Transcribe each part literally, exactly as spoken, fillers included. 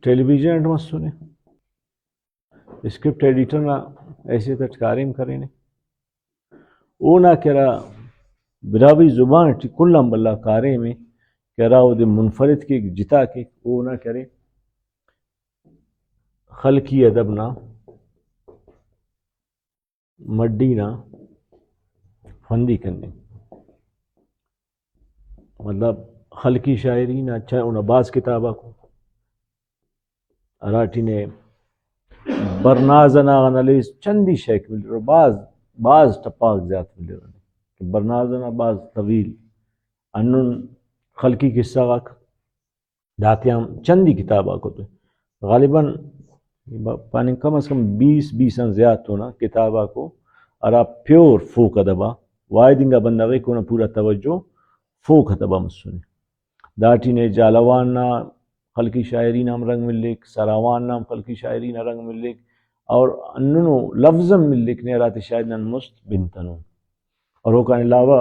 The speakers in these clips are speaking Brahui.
ٹیلی ویژن اٹ مسنے، اسکرپٹ ایڈیٹر نا حیثیت اٹ کاریم کرینے۔ اونا کہ ہرا براہوئی زبان ٹی کل آن بھلا کاریم ءِ کہ ہرا اودے منفرد کیک، جتا کیک، اونا کہ ارے خلقی ادب نا مڈی نا فندی کننگ۔ مطلب، خلقی شاعری نا چ-، اونا بھاز کتاب آکو، ہراٹی نے برناز انا غان ہلیس چندی شیک ملرہ، بھاز، بھاز ٹپاک زیات ملرہ۔ برناز انا بھاز طویل، ہندن خلقی قصہ غاک، داتیان چندی کتاب آکو تو غالباً ب-، پاننگ کم از کم بیس، بیس آن زیات اونا کتاب آکو، ہرا پیور فوک ادب آ، واحد انگا بندغ ءِ کہ اونا پورا توجہ فوک ادب آ مسنے۔ داٹی نے جھالاوان نا خلقی شاعری نا ہم رنگ ملیک، سراوان نا ہم خلقی شاعری نا رنگ ملیک، اور ہندنو لوز ہم ملیک نے ہراتے شاید نن مست بنتنون۔ اور اوکان علاوہ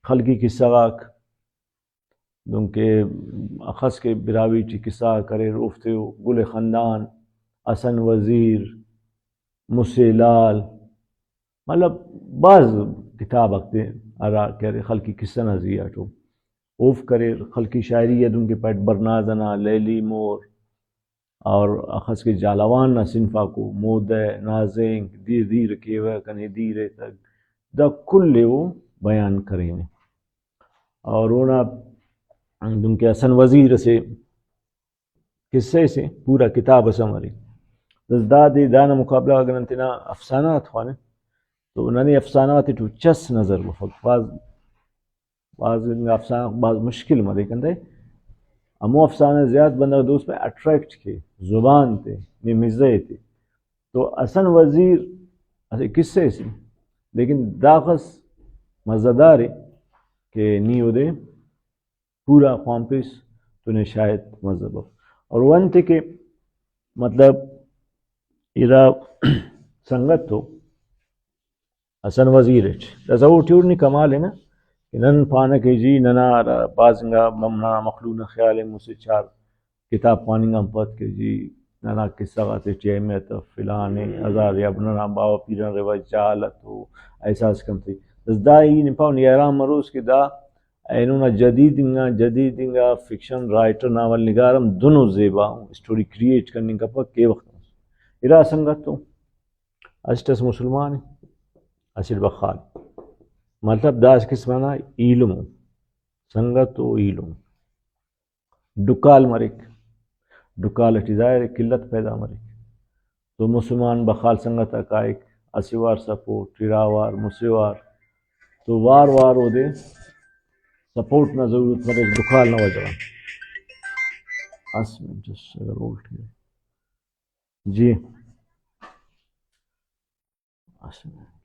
خلقی قصہ غاک، دنکہ اخس کہ براہوئی ٹی قصہ غاک اریر، اوفتے او گل خندان، حسن وزیر، مسہ لال، مطلب، بھاز کتاب آک تے ہرا کہ ارے خلقی قصہ نا زی آ ٹو اوفک اریر۔ خلقی شاعری آ دنکہ پائٹ برناز انا لیلی مور، اور اخس کہ جھالاوان نا صنف آکو، مودہ، نازینک، دیر دیر کیوہ، کنے دیر ایتک، دا کل ءِ او بیان کرینے۔ اور اونا دنکہ حسن وزیر اسہ قصہ سے پورا کتاب اس ہم ارے۔ بس دادے، دانا مقابلہ اگر نن تینا افسانہ غاتے خوانن تو ننے افسانہ غاتے ٹو چس نظر بفک۔ بھاز، بھاز انگا افسانہ غاک بھاز مشکل مریک، انتئے ہمو افسانہ زیات بندغ دوست پہ اٹریکٹ کے زبان تے، نے مزہ تے۔ تو حسن وزیر اسہ قصہ سے، لیکن داخس مزیدار ءِ کہ نی اودے پورا خوانپیس تو نے شاید مزہ بف۔ اور او انت کہ مطلب ارا سنگت تو حسن وزیر اٹ داسہ اوٹی اوڑ نی کمال ءِ نا کہ نن پانہ کہ جی ننا ہرا بھاز انگا مم-، ننا مخلوق نا خیال ءِ مسہ چار کتاب خواننگ آن پد کہ جی ننا قصہ غاتے ٹی اہمیت اف، فلان ءِ، ہزار یا ننا باوہ پیران رواج جہالت ءُ، احساس کم تے۔ بس دا ای نی پاو نی حیران مروس کہ دا اینو نا جدید انگا، جدید انگا فکشن رائٹر، ناول نگار ہم دنو زیبا ءُ، اسٹوری کریئیٹ کننگ کپک کے وخت مس۔ ارا سنگت تو اسٹ اس مسلمان ءِ، اسٹ بخال، مطلب دا اس قسم نا ایلم ءُ، سنگت ءُ ایلم۔ ڈکال مریک، ڈکال ٹی ظاہر ءِ قلت پیدا مریک۔ تو مسلمان بخال سنگت آ کائک، اسہ وار سپورٹ، ارا وار، مسہ وار، تو وار وار اودے سپورٹ نا ضرورت مریک ڈکال نا وجہ غان۔ اس منٹ، اس اگر ہولڈ کیرے۔ جی۔ اسہ منٹ۔